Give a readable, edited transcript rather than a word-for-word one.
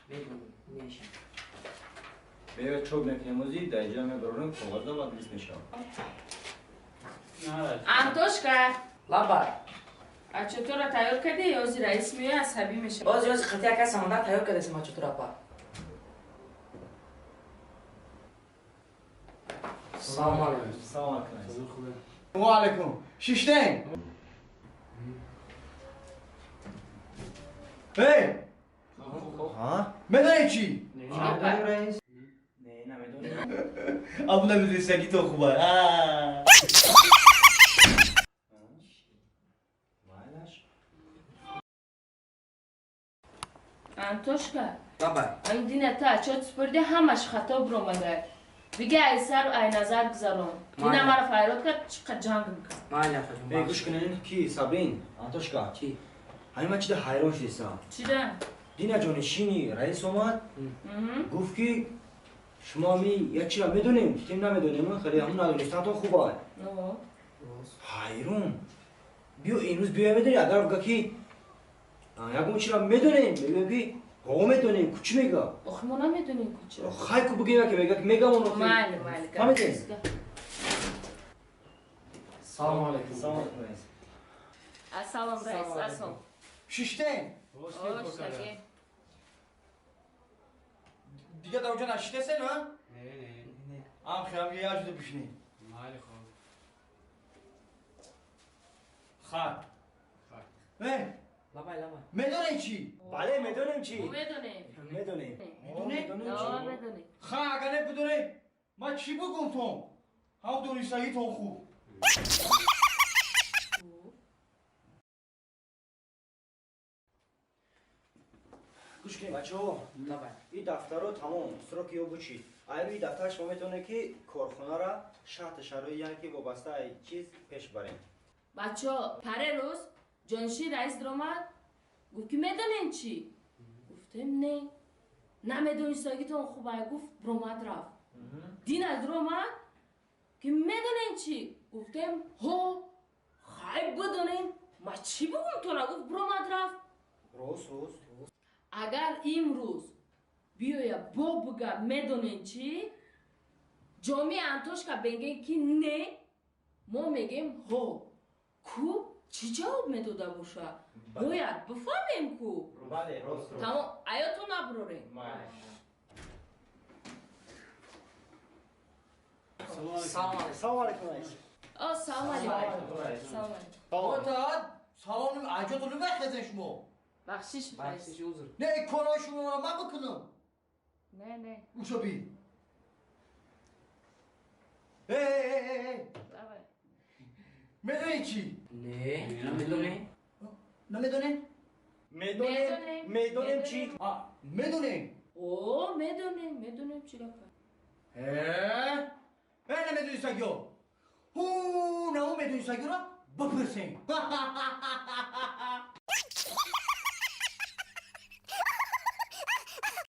Медонам, меша. Бева чоп мекунем ози, дар инҷа мебарорем, коғаза баъд лист мешавад. Антошка! Лабай. Отчётора тайёр кардӣ ё ози раис меояд, асабӣ мешавад? Ози ози қатъи акай Самандар тайёр кардасем отчётора апа. Салом алейкум. Салом алейкум. Ва алейкум. Шиштем. Эй! Ҳа? Медонӣ чӣ? Не, раис. Не, намедонам. Абу намедонистагӣ то хуба. Майлаш. Антошка, Лабай. ами дина ту отчёт супурдӣ, ҳамаш хато биромада. Бига ай сару ай назар гузарон. Дина Майли. мара файрод кард, чӣ қад ҷанг мекард. Майли апаҷон. Эй, гӯш кунед, ки Сабрин, Антошка. Чӣ? Ҳамин ман чида ҳайрон шудистам. Чида? Дина ҷонишини раис омад, гуфт ки шумо ами як чиро медонем, гуфтем намедонем, хеле ҳамун надонистантон хуб ай. Ҳайрон. Биё имрӯз биё медонӣ, агар бга ки ягон чиро медонем, мегӯем ки ҳо медонем, ку чӣ мега? Охи мо намедонем ку чиро. Хай ку бигӯем ки мега ки мегамон охи. Майли, майли. Фаҳмидем? Салом алейкум. Салом алейкум, раис. Ассалом, раис, ассалом. Шиштем. Оштаге. Дига дар онҷо нашиштесен, а? Не, не. Ам хелам я жуда бишинӣ. Майли хоб. Хай. Э, Лабай, лабай. медонӣ чӣ? Бале, медонем чӣ. Мо медонем. Медонем. Медонем? О, медонем. Ха, агар не бидонем, ман чӣ бугум тон? Ҳам донистагитон хуб. Гӯш кунед, бачаҳо. Лабай. Ин дафтаро тамом, сроки ё бучид. Ай рӯи дафтар шумо метавонед ки корхонара шарту шароит, яъне ки вобаста ай чиз пеш барем. Бачаҳо, паре рӯз ҷонишин раис даромад, гуфт ки медонем чӣ? Гуфтем не. Намедонистагитон хуб ай, гуфт, биромад рафт. Дина даромад ки медонем чӣ? Гуфтем ҳо, хай бидонем, ма чӣ бугум тона? Гуфт, биромад рафт. Рост, рост. Агар имрӯз биёя бо бига медонем чӣ, ҷомеи Антошка бегем ки не, мо мегем ҳо. Ку чӣ ҷавоб медода боша? Бояд бифаҳмем ку. Бале, рост, рост. Тамом, аётон набурорем. Салом алейкум. Салом алейкум, раис. О, салом алейкум. Салом алейкум. Отаат, салом аҷотон намехезен шумо. Бахшиш, раис. Бахшиш, узр. Не, корҳои шуморо ман бикунам. Не, не. Ушо би. Эй, эй, эй, эй. Давай. Медонӣ чӣ? Не, намедонем. Намедонем? Медонем, медонем чӣ? А, медонем. О, медонем, медонем чӣ гапа. Э? Э, намедонистагиё. Ҳу, нао медонистагиёро бипурсем.